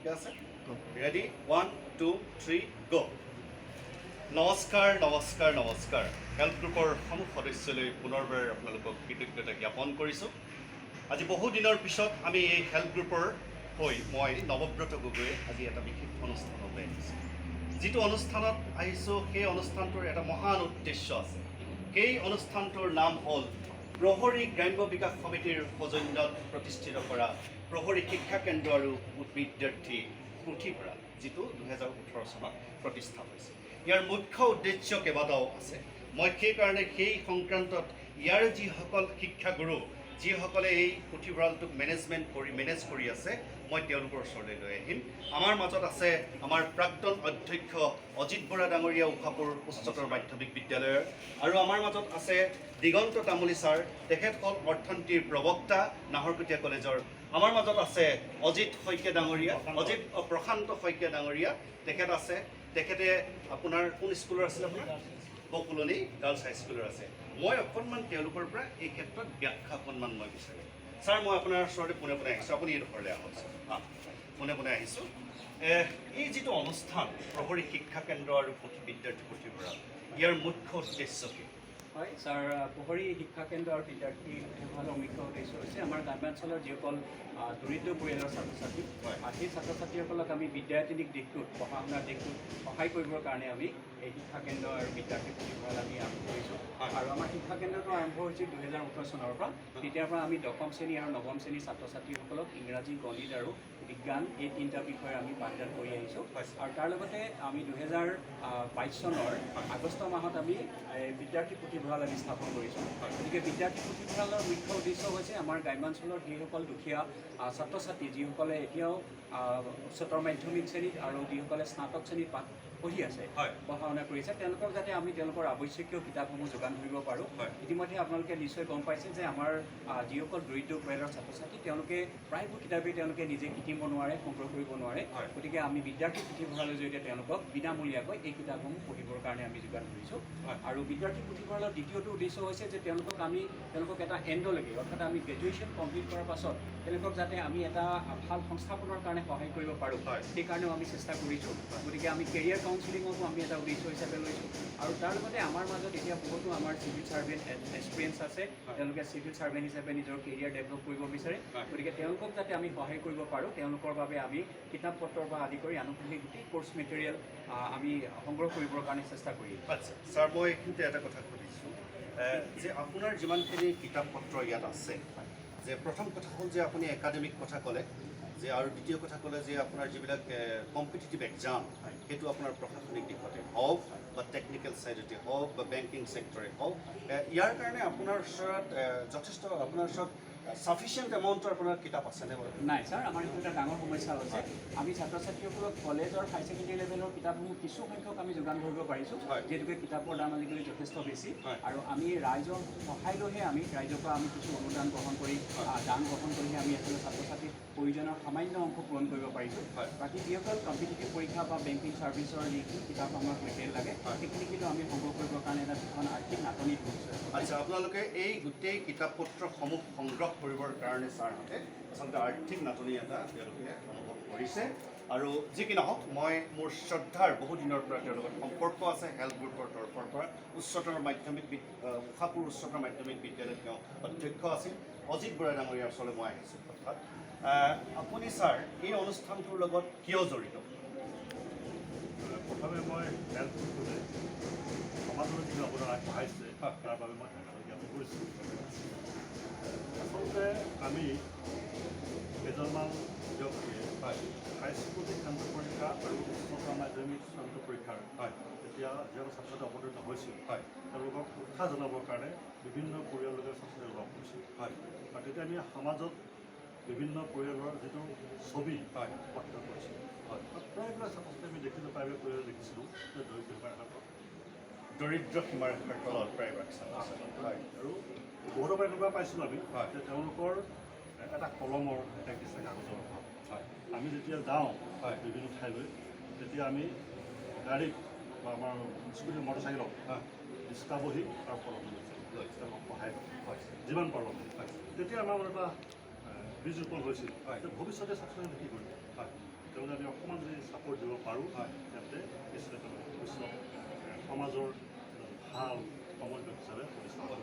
ঠিকে আছে? Ready, one, two, three, go. নমস্কাৰ, নমস্কাৰ, নমস্কাৰ। হেল্প গ্ৰুপৰ সমূহ সদস্যলৈ পুনৰবাৰ আপোনালোকক কৃতজ্ঞতা জ্ঞাপন কৰিছোঁ। আজি বহু দিনৰ পিছত আমি এই হেল্প গ্ৰুপৰ হৈ মই নৱব্ৰত গগৈয়ে আজি এটা বিশেষ অনুষ্ঠানলৈ আহিছোঁ। যিটো অনুষ্ঠানত আহিছোঁ, সেই অনুষ্ঠানটোৰ এটা মহান উদ্দেশ্য আছে। সেই অনুষ্ঠানটোৰ নাম হ'ল প্ৰহৰী গ্ৰাম্য বিকাশ সমিতিৰ সৌজন্যত প্ৰতিষ্ঠিত কৰা প্ৰহৰী শিক্ষা কেন্দ্ৰ আৰু বিদ্যাৰ্থী পুথিভঁৰাল, যিটো 2018 চনত প্ৰতিষ্ঠা হৈছে। ইয়াৰ মুখ্য উদ্দেশ্য কেইবাটাও আছে। মই সেইকাৰণে সেই সংক্ৰান্তত ইয়াৰ যিসকল শিক্ষাগুৰু, যিসকলে এই পুথিভঁৰালটোক মেনেজ কৰি আছে, মই তেওঁলোকৰ ওচৰলৈ লৈ আহিম। আমাৰ মাজত আছে আমাৰ প্ৰাক্তন অধ্যক্ষ অজিত বৰা ডাঙৰীয়া, উষাপুৰ উচ্চতৰ মাধ্যমিক বিদ্যালয়ৰ। আৰু আমাৰ মাজত আছে দিগন্ত তামুলী ছাৰ, তেখেত হ'ল অৰ্থনীতিৰ প্ৰবক্তা, নাহৰকটীয়া কলেজৰ। আমাৰ মাজত আছে অজিত শইকীয়া ডাঙৰীয়া, প্ৰশান্ত শইকীয়া ডাঙৰীয়া তেখেত আছে। তেখেতে আপোনাৰ কোন স্কুলৰ আছিলে? আপোনাৰ বকুলনী গাৰ্লছ হাইস্কুলৰ আছে। মই অকণমান তেওঁলোকৰ পৰা এই ক্ষেত্ৰত ব্যাখ্যা অকণমান মই বিচাৰিম। ছাৰ, মই আপোনাৰ ওচৰতে পোনে পোনে আহিছোঁ। আপুনি এইডোখৰলৈ আহক ছাৰ। পোনে পোনে আহিছোঁ। এই যিটো অনুষ্ঠান প্ৰহৰী শিক্ষা কেন্দ্ৰ আৰু বিদ্যাৰ্থী পুথিভঁৰাল, ইয়াৰ মুখ্য উদ্দেশ্য কি? হয় ছাৰ, প্ৰহৰী শিক্ষা কেন্দ্ৰ আৰু বিদ্যাৰ্থী পুথিভঁৰালৰ মুখ্য উদ্দেশ্য হৈছে আমাৰ গ্ৰাম্যাঞ্চলৰ যিসকল দৰিদ্ৰ পৰিয়ালৰ ছাত্ৰ ছাত্ৰী, সেই ছাত্ৰ ছাত্ৰীসকলক আমি বিদ্যায়তনিক দিশটোত, পঢ়া শুনাৰ দিশটোত সহায় কৰিবৰ কাৰণে আমি এই শিক্ষা কেন্দ্ৰ আৰু বিদ্যাৰ্থী পুথিভঁৰাল আমি আৰম্ভ কৰিছোঁ। আৰু আমাৰ শিক্ষা কেন্দ্ৰটো আৰম্ভ হৈছিল 2018 চনৰ পৰা। তেতিয়াৰ পৰা আমি দশম শ্ৰেণী আৰু নৱম শ্ৰেণীৰ ছাত্ৰ ছাত্ৰীসকলক ইংৰাজী, গণিত আৰু বিজ্ঞান এই তিনিটা বিষয়ে আমি পাঠদান কৰি আহিছোঁ। আৰু তাৰ লগতে আমি 2022 চনৰ আগষ্ট মাহত আমি এই বিদ্যাৰ্থী পুথিভঁৰাল আমি স্থাপন কৰিছোঁ। গতিকে বিদ্যাৰ্থী পুথিভঁৰালৰ মুখ্য উদ্দেশ্য হৈছে আমাৰ গ্ৰাম্যাঞ্চলৰ যিসকল দুখীয়া ছাত্ৰ ছাত্ৰী, যিসকলে এতিয়াও উচ্চতৰ মাধ্যমিক শ্ৰেণীত আৰু যিসকলে স্নাতক শ্ৰেণীত পাঠ পঢ়ি আছে, পঢ়া শুনা কৰিছে, তেওঁলোকক যাতে আমি তেওঁলোকৰ আৱশ্যকীয় কিতাপসমূহ যোগান ধৰিব পাৰোঁ। ইতিমধ্যে আপোনালোকে নিশ্চয় গম পাইছে যে আমাৰ যিসকল দৰিদ্ৰ পৰিয়ালৰ ছাত্ৰ ছাত্ৰী, তেওঁলোকে প্ৰায়বোৰ কিতাপেই তেওঁলোকে নিজে কিনিব নোৱাৰে, সংগ্ৰহ কৰিব নোৱাৰে। গতিকে আমি বিদ্যাৰ্থী পুথিভঁৰালৰ জৰিয়তে তেওঁলোকক বিনামূলীয়াকৈ এই কিতাপসমূহ পঢ়িবৰ কাৰণে আমি যোগান ধৰিছোঁ। আৰু বিদ্যাৰ্থী পুথিভঁৰালৰ দ্বিতীয়টো উদ্দেশ্য হৈছে যে তেওঁলোকক আমি তেওঁলোকক এটা এণ্ডলৈকে, অৰ্থাৎ আমি গ্ৰেজুৱেশ্যন কমপ্লিট কৰাৰ পাছত তেওঁলোকক যাতে আমি এটা ভাল সংস্থাপনৰ কাৰণে সহায় কৰিব পাৰোঁ, সেইকাৰণেও আমি চেষ্টা কৰিছোঁ। গতিকে আমি কেৰিয়াৰ কাউন্সিলিঙকো আমি এটা উদ্দেশ্য হিচাপে লৈছোঁ। আৰু তাৰ লগতে আমাৰ মাজত এতিয়া বহুতো আমাৰ চিভিল ছাৰ্ভেণ্ট এক্সপিৰিয়েঞ্চ আছে। তেওঁলোকে চিভিল ছাৰ্ভেণ্ট হিচাপে নিজৰ কেৰিয়াৰ ডেভেলপ কৰিব বিচাৰে। গতিকে তেওঁলোকক যাতে আমি সহায় কৰিব পাৰোঁ, তেওঁলোকৰ বাবে আমি কিতাপ পত্ৰৰ পৰা আদি কৰি আনুষংগিক গোটেই কোৰ্চ মেটেৰিয়েল আমি সংগ্ৰহ কৰিবৰ কাৰণে চেষ্টা কৰি আছোঁ। আচ্ছা ছাৰ, মই এইখিনিতে এটা কথা সুধিছোঁ যে আপোনাৰ যিমানখিনি কিতাপ পত্ৰ ইয়াত আছে, যে প্ৰথম কথা হ'ল যে আপুনি একাডেমিক কথা ক'লে যে, আৰু দ্বিতীয় কথা ক'লে যে আপোনাৰ যিবিলাক কম্পিটিটিভ এক্সাম, সেইটো আপোনাৰ প্ৰশাসনিক দিশতে হওক বা টেকনিকেল ছাইডতে হওক বা বেংকিং ছেক্টৰে হওক, ইয়াৰ কাৰণে আপোনাৰ ওচৰত যথেষ্ট, আপোনাৰ ওচৰত চাফিচিয়েণ্ট এমাউণ্টৰ আপোনাৰ কিতাপ আছেনে বাৰু? নাই ছাৰ, আমাৰ এইটো এটা ডাঙৰ সমস্যা হৈছে। আমি ছাত্ৰ ছাত্ৰীসকলক কলেজৰ হাই ছেকেণ্ডেৰী লেভেলৰ কিতাপসমূহ কিছু সংখ্যক আমি যোগান ধৰিব পাৰিছোঁ, যিহেতুকে কিতাপৰ দাম আজিকালি যথেষ্ট বেছি। আৰু আমি ৰাইজৰ সহায় লৈহে, আমি ৰাইজৰ পৰা আমি কিছু অনুদান গ্ৰহণ কৰি, দান গ্ৰহণ কৰিহে আমি আচলতে ছাত্ৰ ছাত্ৰীৰ প্ৰয়োজনৰ সামান্য অংশ পূৰণ কৰিব পাৰিছোঁ। বাকী যিসকল কম্পিটিটিভ পৰীক্ষা বা বেংকিং ছাৰ্ভিচৰ যিখিনি কিতাপ আমাক মেটেৰিয়েল লাগে, সেইখিনি কিন্তু আমি সংগ্ৰহ কৰিবৰ কাৰণে এটা ভীষণ আৰ্থিক নাটনিত ভুগিছোঁ। আচ্ছা, আপোনালোকে এই গোটেই কিতাপ পত্ৰসমূহ সংগ্ৰহ কৰিবৰ কাৰণে ছাৰহঁতে আচলতে আৰ্থিক নাটনি এটা তেওঁলোকে অনুভৱ কৰিছে। আৰু যি কি নহওক, মই মোৰ শ্ৰদ্ধাৰ, বহু দিনৰ পৰা তেওঁৰ লগত সম্পৰ্ক আছে, হেল্প গ্ৰুপৰ তৰফৰ পৰা উচ্চতৰ মাধ্যমিক উষাপুৰ উচ্চতৰ মাধ্যমিক বিদ্যালয়ত তেওঁ অধ্যক্ষ আছিল, অজিত বৰা ডাঙৰীয়াৰ ওচৰলৈ মই আহিছোঁ। অৰ্থাৎ আপুনি ছাৰ এই অনুষ্ঠানটোৰ লগত কিয় জড়িত? প্ৰথমে মই হেল্প গ্ৰুপটোলৈ সমাজলৈ যিটো অৱদান আগবঢ়াইছে, তাৰ বাবে মই ধন্যবাদ জ্ঞাপন কৰিছোঁ। আচলতে আমি কেইজনমান ব্যক্তিয়ে হাইস্কুল শিক্ষান্ত পৰীক্ষা আৰু উচ্চতৰ মাধ্যমিক চূড়ান্ত পৰীক্ষাৰ তেতিয়া যিসকল ছাত্ৰ ছাত্ৰী অৱতীৰ্ণ হৈছিল, তেওঁলোকক উৎসাহ জনাবৰ কাৰণে বিভিন্ন পৰিয়ালৰ ছাত্ৰ ছাত্ৰী লগ কৰিছিল। আৰু তেতিয়া আমি সমাজত বিভিন্ন পৰিয়ালৰ যিটো ছবি প্ৰত্যক্ষ কৰিছিলোঁ। আৰু প্ৰায়বিলাক ছাত্ৰ ছাত্ৰী আমি দেখিলোঁ, প্ৰায়বিলাক পৰিয়াল দেখিছিলোঁ যে দৰিদ্ৰ সীমাৰেখাৰ তলত। দৰিদ্ৰ সীমাৰেখাৰ তলত প্ৰায়ভাগ ছাত্ৰ ছাত্ৰী। আৰু বহুতৰ পৰা এনেকুৱা পাইছিলোঁ আমি যে তেওঁলোকৰ এটা কলমৰ, এক ডিচা কাগজৰ অভাৱ। আমি যেতিয়া যাওঁ বিভিন্ন ঠাইলৈ, তেতিয়া আমি গাড়ীত বা আমাৰ স্কুটি, মটৰচাইকেলত দিস্কা বহী আৰু কলম লৈ যাওঁ, লৈ যাওঁ। তেওঁলোকক সহায় কৰোঁ যিমান পাৰোঁ আমি। তেতিয়া আমাৰ এটা বীজ ৰোপণ হৈছিল যে ভৱিষ্যতে ছাত্ৰ ছাত্ৰী কি কৰিব। তেওঁলোকে আমি ছাপোৰ্ট দিব পাৰোঁ, তেন্তে নিশ্চয় তেওঁলোকে ভৱিষ্যত সমাজৰ এজন ভাল সমাজ হিচাপে প্ৰতিষ্ঠা হ'ব।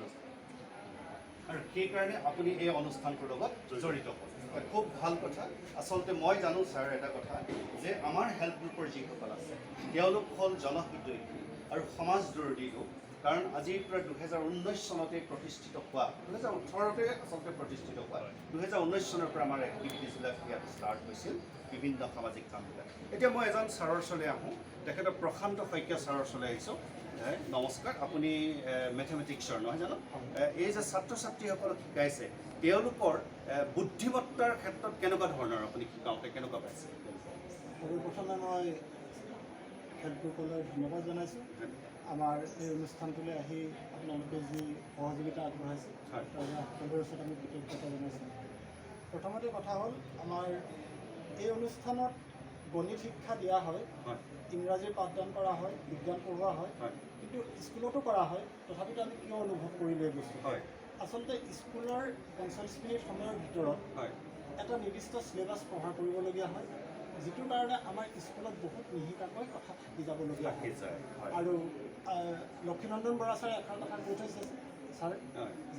আৰু সেইকাৰণে আপুনি এই অনুষ্ঠানটোৰ লগত জড়িত হ'ল, খুব ভাল কথা। আচলতে মই জানো ছাৰ এটা কথা যে আমাৰ হেল্প গ্ৰুপৰ যিসকল আছে, তেওঁলোক হ'ল জনহিতৈষী আৰু সমাজ দৰদী লোক। কাৰণ আজিৰ পৰা 2019 চনতে প্ৰতিষ্ঠিত হোৱা, 2018তে আচলতে প্ৰতিষ্ঠিত হোৱা, 2019 চনৰ পৰা আমাৰ এক্টিভিটিছবিলাক ইয়াত ষ্টাৰ্ট হৈছিল, বিভিন্ন সামাজিক কামবিলাক। এতিয়া মই এজন ছাৰৰ ওচৰলৈ আহোঁ, তেখেতৰ প্ৰশান্ত শইকীয়া ছাৰৰ ওচৰলৈ আহিছোঁ। নমস্কাৰ। আপুনি মেথমেটিক্সৰ নহয় জানো? এই যে ছাত্ৰ ছাত্ৰীসকলক শিকাইছে, তেওঁলোকৰ বুদ্ধিমত্তাৰ ক্ষেত্ৰত কেনেকুৱা ধৰণৰ, আপুনি শিকাওঁতে কেনেকুৱা পাইছে? সৰ্বপ্ৰথমে মই হেল্প গ্ৰুপলৈ ধন্যবাদ জনাইছোঁ। আমাৰ এই অনুষ্ঠানটোলৈ আহি আপোনালোকে যি সহযোগিতা আগবঢ়াইছে, তাৰ বাবে সকলোৰে ওচৰত আমি কৃতজ্ঞতা জনাইছোঁ। প্ৰথমতে কথা হ'ল, আমাৰ এই অনুষ্ঠানত গণিত শিক্ষা দিয়া হয়, ইংৰাজীৰ পাঠদান কৰা হয়, বিজ্ঞান পঢ়োৱা হয়, কিন্তু স্কুলতো কৰা হয়। তথাপিতো আমি কিয় অনুভৱ কৰিলোঁ এই বস্তু? আচলতে স্কুলৰ 45 মিনিট সময়ৰ ভিতৰত এটা নিৰ্দিষ্ট চিলেবাছ কভাৰ কৰিবলগীয়া হয়, যিটোৰ কাৰণে আমাৰ স্কুলত বহুত নিশিকাকৈ কথা থাকি যাবলগীয়া থাকি হয়। যায়, হয়। আৰু লক্ষীনন্দন বৰা ছাৰে এষাৰ কথা কৈ থৈছে ছাৰ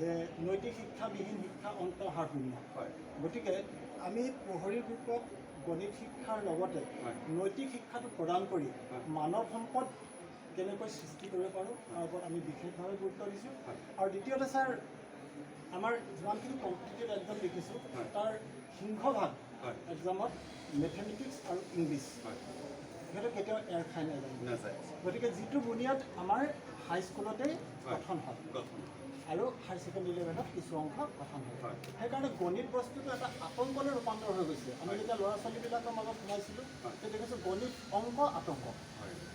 যে নৈতিক শিক্ষাবিহীন শিক্ষা অন্তঃসাৰ শূন্য। গতিকে আমি প্ৰহৰী গ্ৰুপত গণিত শিক্ষাৰ লগতে নৈতিক শিক্ষাটো প্ৰদান কৰি মানৱ সম্পদ কেনেকৈ সৃষ্টি কৰিব পাৰোঁ, তাৰ ওপৰত আমি বিশেষভাৱে গুৰুত্ব দিছোঁ। আৰু দ্বিতীয়তে ছাৰ, আমাৰ যিমানখিনি কম্পিটিটিভ এক্সাম দেখিছোঁ, তাৰ সিংহভাগ এক্সামত মেথমেটিক্স আৰু ইংলিছ সিহঁতে কেতিয়াও এৰ খাই নাযায়। নাযায়। গতিকে যিটো বুনিয়াদ আমাৰ হাইস্কুলতেই গঠন হয় গঠন আৰু হায়াৰ ছেকেণ্ডেৰী লেভেলত কিছু অংশ গঠন হয়, সেইকাৰণে গণিত বস্তুটো এটা আতংকলৈ ৰূপান্তৰ হৈ গৈছে। আমি যেতিয়া ল'ৰা ছোৱালীবিলাকৰ মাজত সোমাইছিলোঁ, তেতিয়া দেখিছোঁ গণিত, অংক আতংক।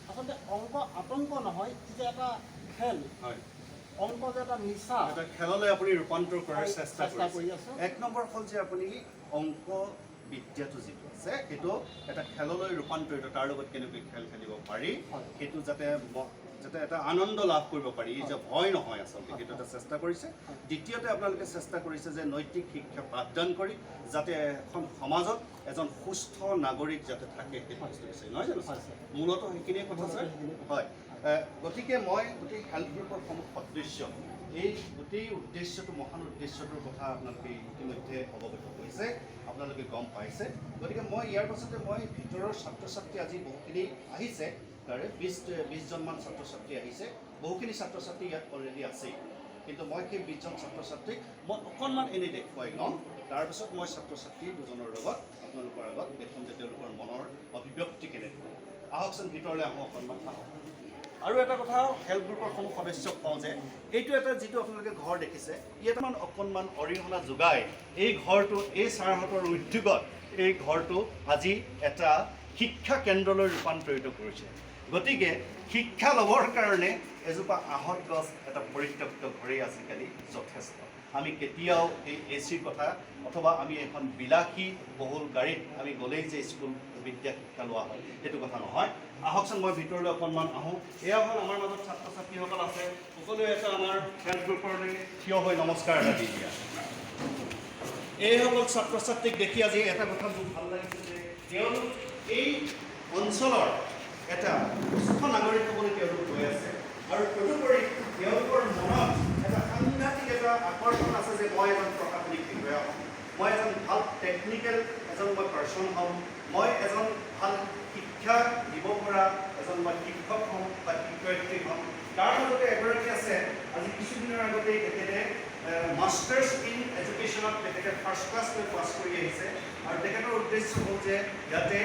আচলতে অংক আতংক নহয়, ই যে এটা খেল, অংক যে এটা নিচা। এটা খেললৈ আপুনি ৰূপান্তৰ কৰাৰ চেষ্টা চেষ্টা কৰি কৰিছে। আছোঁ। এক নম্বৰ হ'ল যে আপুনি অংক বিদ্যাটো যিটো আছে, সেইটো এটা খেললৈ ৰূপান্তৰিত, তাৰ লগত কেনেকৈ খেল খেলিব পাৰি, সেইটো যাতে এটা আনন্দ লাভ কৰিব পাৰি, ই যে ভয় নহয় আচলতে, সেইটো এটা চেষ্টা কৰিছে। দ্বিতীয়তে আপোনালোকে চেষ্টা কৰিছে যে নৈতিক শিক্ষা পাঠদান কৰি যাতে এখন সমাজত এজন সুস্থ নাগৰিক যাতে থাকে, সেইটো বস্তু বিচাৰি, নহয় জানো? হয়, ছাৰ। মূলতঃ সেইখিনিয়ে কথা ছাৰ। মূলতঃ সেইখিনিয়ে কথা। হয়, গতিকে মই গোটেই হেল্প গ্ৰুপৰ সমূহ সদস্য এই গোটেই উদ্দেশ্যটো, মহান উদ্দেশ্যটোৰ কথা আপোনালোকে ইতিমধ্যে অৱগত হৈছে, আপোনালোকে গম পাইছে। গতিকে মই ইয়াৰ পাছতে মই ভিতৰৰ ছাত্ৰ ছাত্ৰী আজি বহুখিনি আহিছে, তাৰে 20জনমান ছাত্ৰ ছাত্ৰী আহিছে। বহুখিনি ছাত্ৰ ছাত্ৰী ইয়াত অলৰেডি আছেই, কিন্তু মই সেই 20জন ছাত্ৰ ছাত্ৰীক মই অকণমান এনেই দেখুৱাই ল'ম। তাৰপিছত মই ছাত্ৰ ছাত্ৰী দুজনৰ লগত আপোনালোকৰ আগত দেখুৱাম যে তেওঁলোকৰ মনৰ অভিব্যক্তি কেনেকুৱা। আহকচোন, ভিতৰলৈ আহোঁ অকণমান, আহক। আৰু এটা কথা হেল্প গ্ৰুপৰ সমূহ সদস্যক কওঁ যে এইটো এটা যিটো আপোনালোকে ঘৰ দেখিছে, ই এটা অকণমান অৰিহণা যোগায় এই ঘৰটো, এই ছাৰহঁতৰ উদ্যোগত এই ঘৰটো আজি এটা শিক্ষা কেন্দ্ৰলৈ ৰূপান্তৰিত কৰিছে। গতিকে শিক্ষা ল'বৰ কাৰণে এজোপা আহঁত গছ, এটা পৰিত্যক্ত ঘৰেই আজিকালি যথেষ্ট। আমি কেতিয়াও এই এ চিৰ কথা অথবা আমি এখন বিলাসী বহুল গাড়ীত আমি গ'লেই যে স্কুল বিদ্যা শিক্ষা লোৱা হয়, সেইটো কথা নহয়। আহকচোন, মই ভিতৰলৈ অকণমান আহোঁ। এয়া হ'ল আমাৰ মাজত ছাত্ৰ ছাত্ৰীসকল আছে। সকলোৱে এটা আমাৰ হেল্প গ্ৰুপলৈ থিয় হৈ নমস্কাৰ এটা দি দিয়া। এইসকল ছাত্ৰ ছাত্ৰীক দেখি আজি এটা কথা মোৰ ভাল লাগিছে যে তেওঁলোক এই অঞ্চলৰ এটা সুস্থ নাগৰিক হ'বলৈ তেওঁলোক গৈ আছে। আৰু তদুপৰি তেওঁলোকৰ মনত এটা সাংঘাতিক এটা আকৰ্ষণ আছে যে মই এজন প্ৰশাসনিক বিষয়া হ'ম, মই এজন ভাল টেকনিকেল এজন মই পাৰ্চন হ'ম, মই এজন ভাল শিক্ষা দিব পৰা এজন মই শিক্ষক হ'ম বা শিক্ষয়িত্ৰী হ'ম। তাৰ মাজতে এগৰাকী আছে, আজি কিছুদিনৰ আগতেই তেখেতে মাষ্টাৰ্ছ ইন এডুকেশ্যনত তেখেতে ফাৰ্ষ্ট ক্লাছ লৈ পাছ কৰি আহিছে। আৰু তেখেতৰ উদ্দেশ্য হ'ল যে ইয়াতে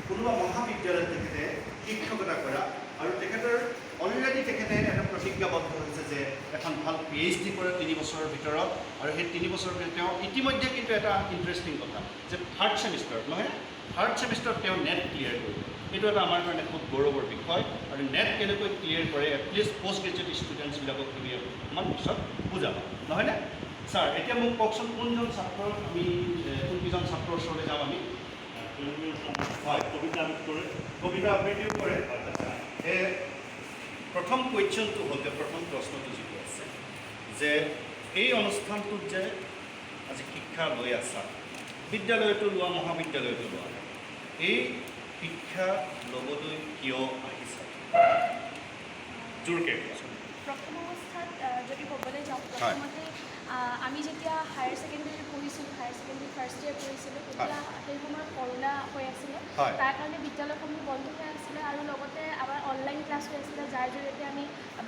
কোনোবা মহাবিদ্যালয়ত তেখেতে শিক্ষকতা কৰা। আৰু তেখেতৰ অলৰেডি তেখেতে এটা প্ৰতিজ্ঞাবদ্ধ হৈছে যে এখন ভাল পিএইচডি কৰে 3 বছৰৰ ভিতৰত। আৰু সেই 3 বছৰৰ ভিতৰত তেওঁ ইতিমধ্যে, কিন্তু এটা ইণ্টাৰেষ্টিং কথা যে থাৰ্ড ছেমিষ্টাৰত, নহয়, থাৰ্ড ছেমিষ্টাৰত তেওঁ নেট ক্লিয়াৰ কৰিব। এইটো এটা আমাৰ কাৰণে খুব গৌৰৱৰ বিষয়। আৰু নেট কেনেকৈ ক্লিয়াৰ কৰে, এটলিষ্ট পষ্ট গ্ৰেজুৱেট ষ্টুডেণ্টছবিলাকক তুমি অকণমান পিছত বুজাবা, নহয়নে ছাৰ? এতিয়া মোক কওকচোন, কোনজন ছাত্ৰৰ আমি কোনকেইজন ছাত্ৰৰ ওচৰলৈ যাম আমি? কবিতা আবৃত্তি কৰে। কবিতা আবৃত্তিও কৰে। আচ্ছা, এই প্ৰথম কুৱেশ্যনটো হ'ল যে, প্ৰথম প্ৰশ্নটো যিটো আছে যে এই অনুষ্ঠানটোত যে আজি শিক্ষা লৈ আছা, বিদ্যালয়তো লোৱা, মহাবিদ্যালয়তো লোৱা, এই শিক্ষা ল'বলৈ কিয় আহিছা? জোৰকৈ কোৱাচোন। প্ৰথম অৱস্থাত যদি ক'বলৈ যাওঁ, প্ৰথমতে আমি যেতিয়া হায়াৰ ছেকেণ্ডেৰী পঢ়িছিলোঁ, হায়াৰ ছেকেণ্ডেৰী ফাৰ্ষ্ট ইয়েৰ পঢ়িছিলোঁ, তেতিয়া সেই সময়ত কৰোণা হৈ আছিলে। তাৰ কাৰণে বিদ্যালয়সমূহ বন্ধ হৈ আছিলে আৰু লগতে আমাৰ অনলাইন ক্লাছ হৈ আছিলে, যাৰ জৰিয়তে আমি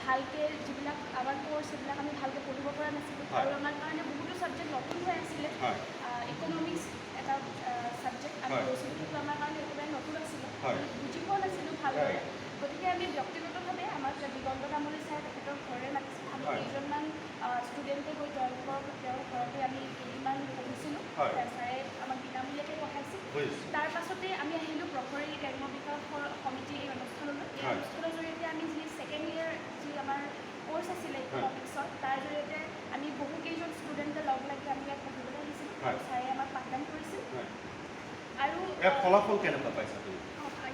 ভালকৈ যিবিলাক আমাৰ ক'ৰ্চ, সেইবিলাক আমি ভালকৈ পঢ়িব পৰা নাছিলোঁ। আৰু আমাৰ কাৰণে বহুতো ছাবজেক্ট নতুন হৈ আছিলে। ইকনমিক্স এটা ছাবজেক্ট আমি লৈছিলোঁ, সেইটো আমাৰ কাৰণে একেবাৰে নতুন আছিলে। আমি বুজি পোৱা নাছিলোঁ ভালদৰে। গতিকে আমি ব্যক্তিগতভাৱে আমাক দিগন্ত তামুলী ছাৰ, তেখেতৰ ঘৰলৈ মাতিছিল। আমি কেইজনমান ষ্টুডেণ্টে গৈ তেওঁৰ ঘৰতে আমি কেইদিনমান পঢ়িছিলোঁ। ছাৰে আমাক বিনামূলীয়াকৈ পঢ়াইছিল। তাৰ পাছতে আমি আহিলোঁ প্ৰহৰী গ্ৰাম্য বিকাশ সমিতিৰ এই অনুষ্ঠানলৈ। এই অনুষ্ঠানৰ জৰিয়তে আমি যি ছেকেণ্ড ইয়েৰ যি আমাৰ ক'ৰ্চ আছিলে ইকনমিক্সৰ, তাৰ জৰিয়তে আমি বহুকেইজন ষ্টুডেণ্টে লগ লাগি আমি ইয়াত পঢ়িবলৈ আহিছিলোঁ। আৰু ছাৰে আমাক পাঠদান কৰিছিল। আৰু ইয়াৰ ফলাফল কেনেকুৱা পাইছা তুমি?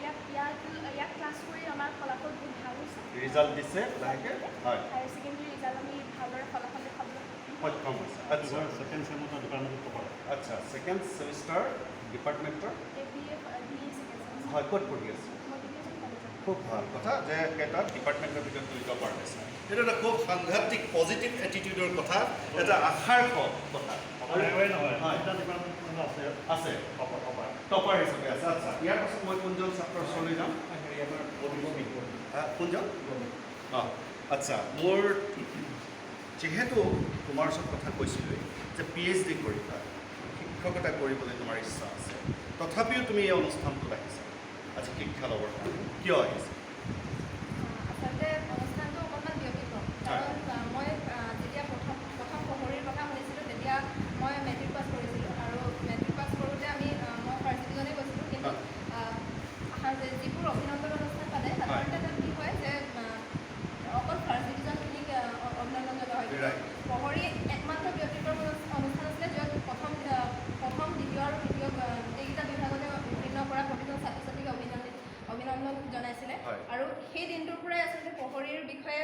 ইয়াত ইয়াত ইয়াত ক্লাছ কৰি আমাৰ ফলাফল বহুত ভাল হৈছে। ৰিজাল্ট দিছে লাহেকৈ, হয়। হায়াৰ ছেকেণ্ডেৰী ৰিজাল্ট আমি ভালদৰে ফলাফল দেখাবলৈ সক্ষম হৈছে। আচ্ছা। ছেকেণ্ড চেমত ডিপাৰ্টমেণ্টত টপাৰ। আচ্ছা, ছেকেণ্ড ছেমিষ্টাৰ ডিপাৰ্টমেণ্টৰ? A B F B A second semester. হয়, ক'ত পঢ়ি আছে? মই দুলীয়াজান কলেজত। খুব ভাল কথা যে এটা ডিপাৰ্টমেণ্টৰ ভিতৰত তুমি টপাৰ হৈছা। এইটো এটা খুব সাংঘাতিক পজিটিভ এটিটিউডৰ কথা, এটা আশাৰ কথা। অকল এওঁৱে নহয়, তিনিটা ডিপাৰ্টমেণ্ট আছে। আছে। Topper, topper. টপাৰ হিচাপে আছে। আচ্ছা, ইয়াৰ পাছত মই কোনজন ছাত্ৰৰ ওচৰলৈ যাম? হেৰি, আমাৰ ববি। হা, কোনজন? অঁ, আচ্ছা। মোৰ যিহেতু তোমাৰ ওচৰত কথা কৈছিলোঁৱেই যে পিএইচডি কৰিবা, শিক্ষকতা কৰিবলৈ তোমাৰ ইচ্ছা আছে, তথাপিও তুমি এই অনুষ্ঠানটোত আহিছা আজি শিক্ষা ল'বৰ কাৰণে। কিয় আহিছা? আচলতে অনুষ্ঠানটো অকণমান ব্যতিক্ৰম, কাৰণ মই যেতিয়া প্ৰথম প্ৰথম প্ৰহৰীৰ কথা শুনিছিলোঁ, তেতিয়া মই মেট্ৰিক পাছ কৰিছিলোঁ আৰু মেট্ৰিক পাছ কৰোঁতে মই ফাৰ্ষ্ট ডিভিজনেই গৈছিলোঁ। কিন্তু যিবোৰ অভিনন্দন অনুষ্ঠান পাতে, সাধাৰণতে তাত কি হয় যে অকল ফাৰ্ষ্ট ডিভিজনখিনিক অভিনন্দন জনোৱা হয়। কিন্তু প্ৰহৰী একমাত্ৰ ব্যতিক্ৰম অনুষ্ঠান আছিলে য'ত প্ৰথম, দ্বিতীয় আৰু তৃতীয় গোটেইকেইটা বিভাগতে উত্তীৰ্ণ কৰা প্ৰতিজন ছাত্ৰ ছাত্ৰীক অভিনন্দন অভিনন্দন জনাইছিলে। আৰু সেই দিনটোৰ পৰাই আচলতে প্ৰহৰীৰ বিষয়ে,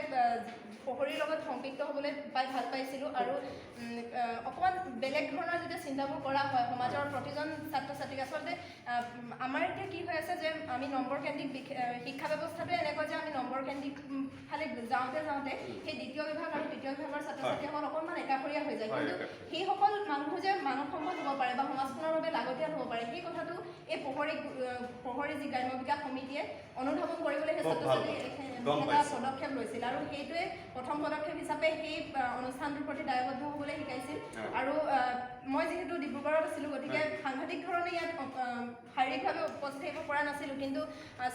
প্ৰহৰীৰ লগত সংপৃক্ত হ'বলৈ পাই ভাল পাইছিলোঁ। আৰু অকণমান বেলেগ ধৰণৰ যেতিয়া চিন্তাবোৰ কৰা হয় সমাজৰ প্ৰতিজন ছাত্ৰ ছাত্ৰীক, আচলতে আমাৰ এতিয়া কি হৈ আছে যে আমি নম্বৰ কেন্দ্ৰিক শিক্ষা ব্যৱস্থাটোৱে এনেকুৱা যে আমি নম্বৰ কেন্দ্ৰিক ফালে যাওঁতে যাওঁতে সেই দ্বিতীয় বিভাগ আৰু তৃতীয় বিভাগৰ ছাত্ৰ ছাত্ৰীসকল অকণমান একাষৰীয়া হৈ যায়। কিন্তু সেইসকল মানুহ যে মানৱ সম্পদ হ'ব পাৰে বা সমাজখনৰ বাবে লাগতিয়াল হ'ব পাৰে, সেই কথাটো এই প্ৰহৰী যি গ্ৰাম্য বিকাশ সমিতিয়ে অনুধাৱন কৰিবলৈ সেই খুব ছাত্ৰ ভাল ছাত্ৰী কথা। গম এটা পাইছোঁ। পদক্ষেপ লৈছিল আৰু সেইটোৱে প্ৰথম পদক্ষেপ হিচাপে সেই অনুষ্ঠানটোৰ প্ৰতি দায়বদ্ধ হ'বলৈ শিকাইছিল। আৰু মই যিহেতু ডিব্ৰুগড়ত আছিলোঁ, গতিকে সাংঘাতিক ধৰণে ইয়াত শাৰীৰিকভাৱে উপস্থিত থাকিব পৰা নাছিলোঁ। কিন্তু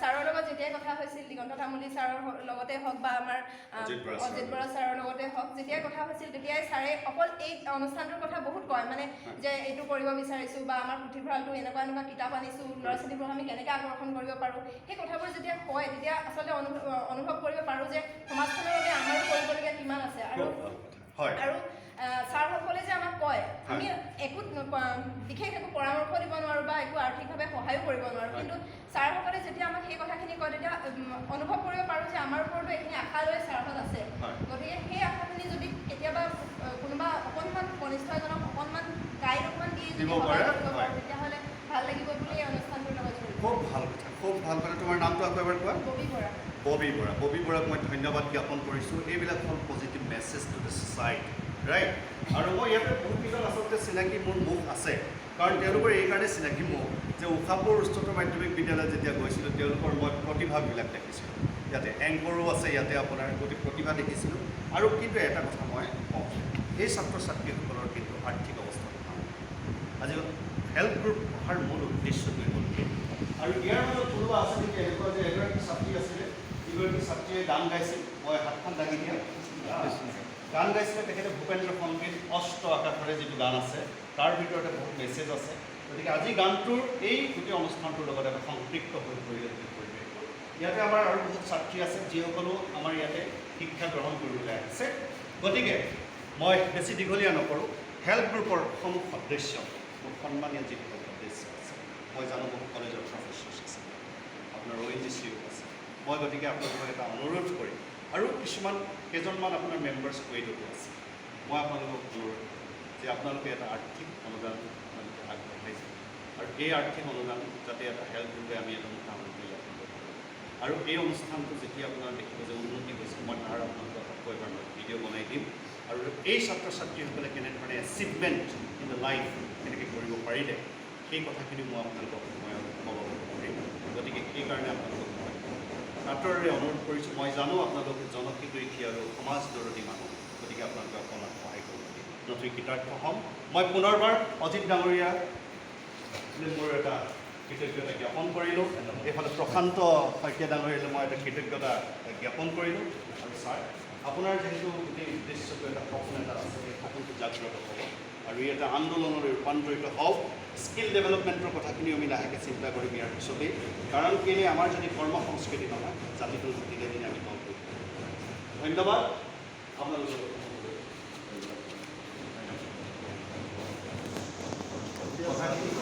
ছাৰৰ লগত যেতিয়াই কথা হৈছিল, দিগন্ত তামুলী ছাৰৰ লগতে হওক বা আমাৰ অজিত বৰা ছাৰৰ। অজিত বৰা ছাৰৰ লগতে হওক, যেতিয়াই কথা হৈছিল তেতিয়াই ছাৰে অকল এই অনুষ্ঠানটোৰ কথা বহুত কয়, মানে যে এইটো কৰিব বিচাৰিছোঁ বা আমাৰ পুথিভঁৰালটো এনেকুৱা এনেকুৱা কিতাপ আনিছোঁ, ল'ৰা ছোৱালীবোৰক আমি কেনেকৈ আকৰ্ষণ কৰিব পাৰোঁ, সেই কথাবোৰ যেতিয়া কয় তেতিয়া আচলতে অনুভৱ কৰিব পাৰোঁ যে সমাজখনৰ বাবে আমাৰো কৰিবলগীয়া কিমান আছে। আৰু খুব ভাল কথা, হয়। আৰু ছাৰসকলে যে আমাক কয়, আমি একো বিশেষ একো পৰামৰ্শ দিব নোৱাৰোঁ বা একো আৰ্থিকভাৱে সহায়ো কৰিব নোৱাৰোঁ, কিন্তু ছাৰসকলে যেতিয়া আমাক সেই কথাখিনি কয় তেতিয়া অনুভৱ কৰিব পাৰোঁ যে আমাৰ ওপৰতো এইখিনি আশা লৈ ছাৰহঁত আছে। গতিকে সেই আশাখিনি যদি কেতিয়াবা কোনোবা অকণমান কনিষ্ঠ এজনক অকণমান গাইড অকণমান দি যদি দিব সহায় পাৰে, কৰিব পাৰোঁ, তেতিয়াহ'লে ভাল লাগিব বুলি এই অনুষ্ঠানটোৰ লগত জড়িত। খুব ভাল কথা, খুব ভাল কথা। তোমাৰ নামটো আকৌ এবাৰ কোৱা। ববী বৰা। ববী বৰা। ববী বৰাক মই ধন্যবাদ জ্ঞাপন কৰিছোঁ। এইবিলাক হ'ল positive message to the society, right? আৰু মই ইয়াতে বহুতকেইজন আচলতে চিনাকি মোৰ মুখ আছে, কাৰণ তেওঁলোকৰ এইকাৰণে চিনাকি মুখ যে উষাপুৰ উচ্চতৰ মাধ্যমিক বিদ্যালয়ত যেতিয়া গৈছিলোঁ, তেওঁলোকৰ মই প্ৰতিভাবিলাক দেখিছিলোঁ। ইয়াতে এংকৰো আছে, ইয়াতে আপোনাৰ গোটেই প্ৰতিভা দেখিছিলোঁ। আৰু কিন্তু এটা কথা মই কওঁ, এই ছাত্ৰ ছাত্ৰীসকলৰ কিন্তু আৰ্থিক অৱস্থা ভাল। আজি হেল্প গ্ৰুপ অহাৰ মূল উদ্দেশ্যটোৱে হ'ল সেইটো। আৰু ইয়াৰ মাজত কোনোবা আছে নেকি এনেকুৱা যে এগৰাকী ছাত্ৰী আছিলে, যিগৰাকী ছাত্ৰীয়ে গান গাইছিল? মই হাতখন দাঙি দিয়া। গান গাইছিলে তেখেতে ভূপেন্দ্ৰ সংগীত অস্ত আকাশৰে যিটো গান আছে, তাৰ ভিতৰতে বহুত মেছেজ আছে। গতিকে আজি গানটোৰ এই গোটেই অনুষ্ঠানটোৰ লগত এটা সংপৃক্ত হৈ পৰিলে গোটেই পৰিৱেশটো। ইয়াতে আমাৰ আৰু বহুত ছাত্ৰী আছে, যিসকলো আমাৰ ইয়াতে শিক্ষা গ্ৰহণ কৰিবলৈ আহিছে। গতিকে মই বেছি দীঘলীয়া নকৰোঁ। হেল্প গ্ৰুপৰ সমূহ সদস্য, মোৰ সন্মানীয় যিসকল সদস্য আছে, মই জানো বহু কলেজৰ প্ৰফেচাৰ্ছ আছে, আপোনাৰ অএনজিচিও আছে। মই গতিকে আপোনালোকক এটা অনুৰোধ কৰিম, আৰু কিছুমান কেইজনমান আপোনাৰ মেম্বাৰ্ছ কুৱেইটতো আছে, মই আপোনালোকক অনুৰোধ কৰিম যে আপোনালোকে এটা আৰ্থিক অনুদান আপোনালোকে আগবঢ়াইছে আৰু এই আৰ্থিক অনুদান যাতে এটা হেল্প গ্ৰুপে আমি এটা আৰু এই অনুষ্ঠানটো যেতিয়া আপোনাৰ দেখিব যে উন্নতি হৈছে, মই তাৰ আপোনালোকক আকৌ এবাৰ মই ভিডিঅ' বনাই দিম। আৰু এই ছাত্ৰ ছাত্ৰীসকলে কেনেধৰণে এচিভমেণ্ট ইন the life কেনেকৈ কৰিব পাৰিলে, সেই কথাখিনি মই আপোনালোকক মই অৱগত কৰিম। গতিকে সেইকাৰণে আপোনালোকক মই কাতৰেৰে অনুৰোধ কৰিছোঁ। মই জানো আপোনালোক জনহিতৈষী আৰু সমাজ দৰদী মানুহ, গতিকে আপোনালোকে অকণমান সহায় কৰিব, নথৈ কৃতাৰ্থ হ'ম মই। পুনৰবাৰ অজিত ডাঙৰীয়া মোৰ এটা কৃতজ্ঞতা জ্ঞাপন কৰিলোঁ। এইফালে প্ৰশান্ত শইকীয়া ডাঙৰীয়ালৈ মই এটা কৃতজ্ঞতা জ্ঞাপন কৰিলোঁ। আৰু ছাৰ, আপোনাৰ যিহেতু গোটেই উদ্দেশ্যটো এটা সপোন এটা আছে, সেই সপোনটো জাগ্ৰত হ'ব আৰু ই এটা আন্দোলনলৈ ৰূপান্তৰিত হওক। স্কিল ডেভেলপমেণ্টৰ কথাখিনিও আমি লাহেকৈ চিন্তা কৰিম ইয়াৰ পিছতেই। কাৰণ কেলৈ, আমাৰ যদি কৰ্ম সংস্কৃতি নহয়, জাতিটো দিনে দিনে আমি তল পৰিম। ধন্যবাদ আপোনালোকৰ। ধন্যবাদ।